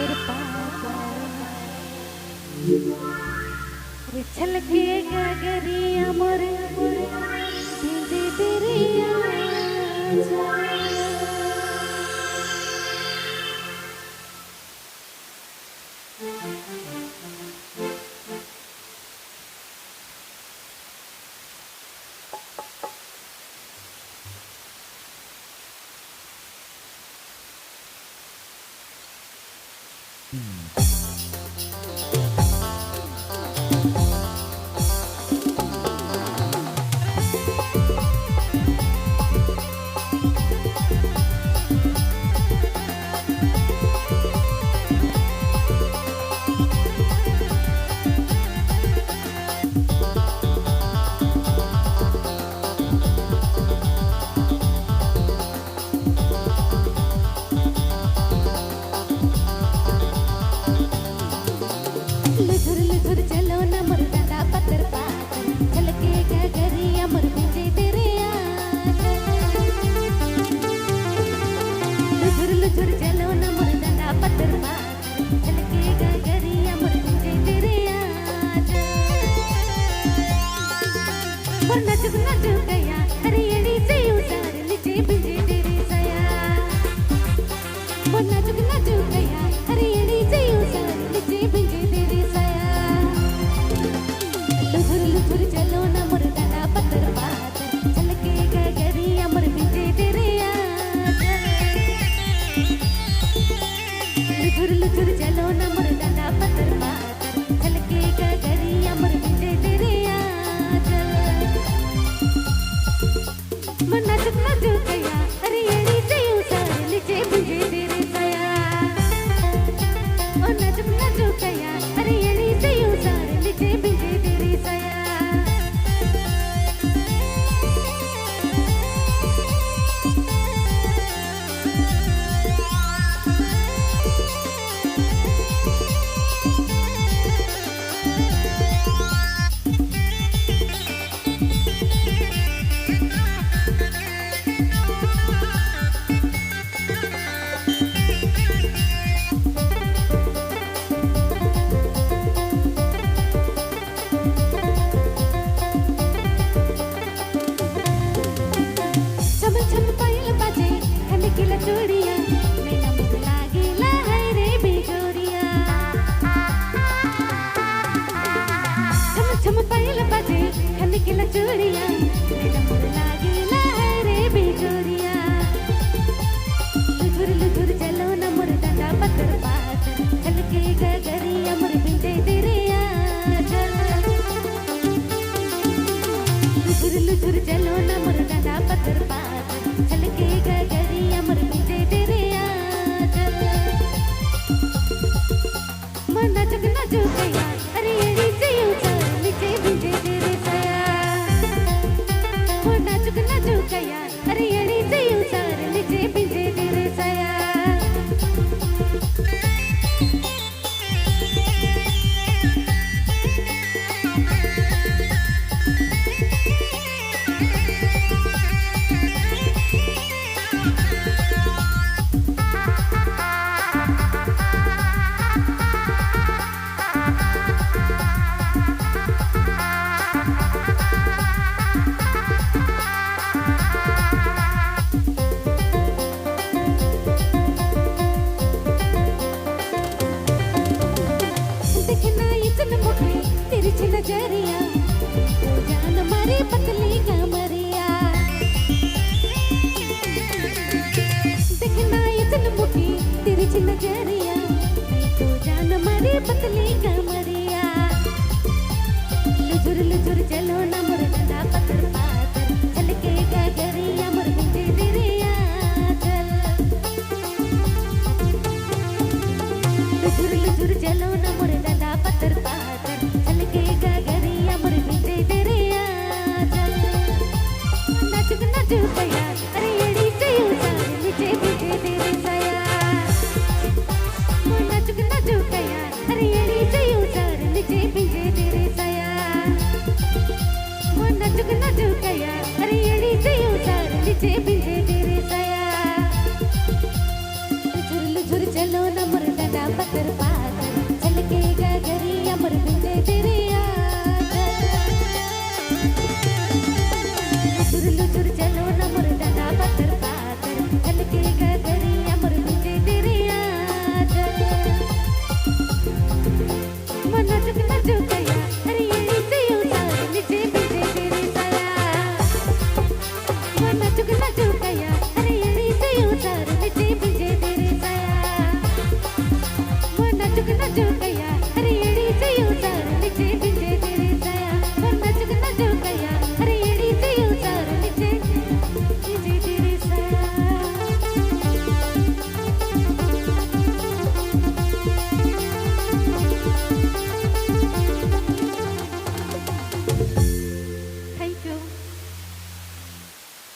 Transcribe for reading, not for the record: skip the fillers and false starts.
पत्थर पातर। रे छलके गगरिया मोर भिंजे तेरे आंचल। लुथुर लुथुर चलो न मोर दादा पत्थर पातर, छलके गगरिया मोर भिंजे तेरे आंचल। लुथुर लुथुर चलो न मोर दादा पत्थर पातर, छलके गगरिया मोर भिंजे तेरे आंचल। मोर नाचुक नाचुक गया हरियली से उसार लीजे भिंजे तेरे साया। मोर नाचुक नाचुक गया हरियली से उसार लीजे भिंजे तेरे साया। लुथुर लुथुर चलो न मोर दादा पत्थर पातर, छलके गगरिया मोर भिंजे तेरे आंचल। लुथुर लुथुर चलो न मोर दादा पत्थर पातर, छलके गगरिया मोर भिंजे तेरे आंचल। मोर नाचुक नाचुक गया हरियली से उसार लीजे भिंजे तेरे साया। ओ नाचुक नाचुक गया हरियली से उसार लीजे भिंजे तेरे साया। छम छम पायल बाजे खनकिला चूड़िया, नैना मोर लागेला हाय रे बेजोरिया। छम छम पायल बाजे खनकिला चूड़िया, नैना